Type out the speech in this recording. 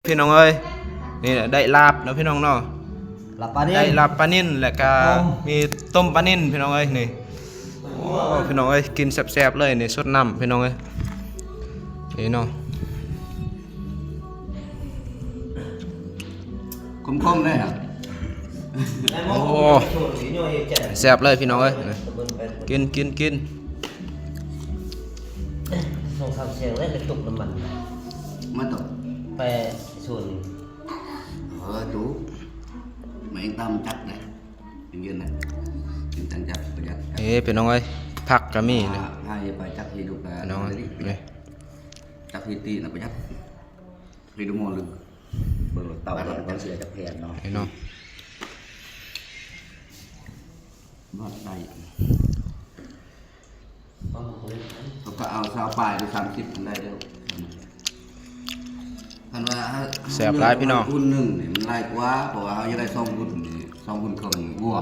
ພີ່ນ້ອງເອີຍ ນີ້ແຫຼະ ໄດ້ລາບເນາະພີ່ນ້ອງເນາະ ລາບປານິນ ໄດ້ລາບປານິນ ແລ້ວກະ ຕົ້ມ ມີຕົ້ມປານິນພີ່ນ້ອງເອີຍ ນີ້. ໂອ້ ພີ່ນ້ອງເອີຍ ກິນແຊບໆເລີຍນີ້ ສົດນ້ຳພີ່ນ້ອງເອີຍ ນີ້ເນາະ ຂົມໆເລີຍ ໂອ້ ແຊບເລີຍພີ່ນ້ອງເອີຍ ກິນ ກິນ ກິນ ສອງສາມສຽງເລີຍ ໄດ້ຕຸກນ້ຳມັນ ມາຕົກ ໄປສວນ ເອີ ດູ ມາເອງຕາມຈັກໄດ໋ ເປັນເງິນນະ ເປັນຈັງຈັກປະຢັດ ເອີ ພີ່ນ້ອງເອີຍ ຜັກກະມີນະ ໃຫ້ໄປຈັກທີ່ດູກະ ພີ່ນ້ອງເອີຍ ຈັກທີ່ຕີນະປະຢັດ ເຮັດໝໍ້ລຶງ ເບິ່ງເຕົາເຮົາເສຍຈັກແຜ່ນເນາະ ເນາະ ບາດໄດ້ ເຂົາກໍເອົາຊາວປາຍ ຫຼື ສາມສິບ ມັນໄດ້ແລ້ວ ຄັນວ່າ ແຊບຫຼາຍພີ່ນ້ອງ ບຸນໜຶ່ງນີ້ມັນຫຼາຍກວ່າ ເພາະວ່າເຮົາຢາກໄດ້ສອງບຸນນີ້ ສອງບຸນເຄິ່ງນີ້ ບົວ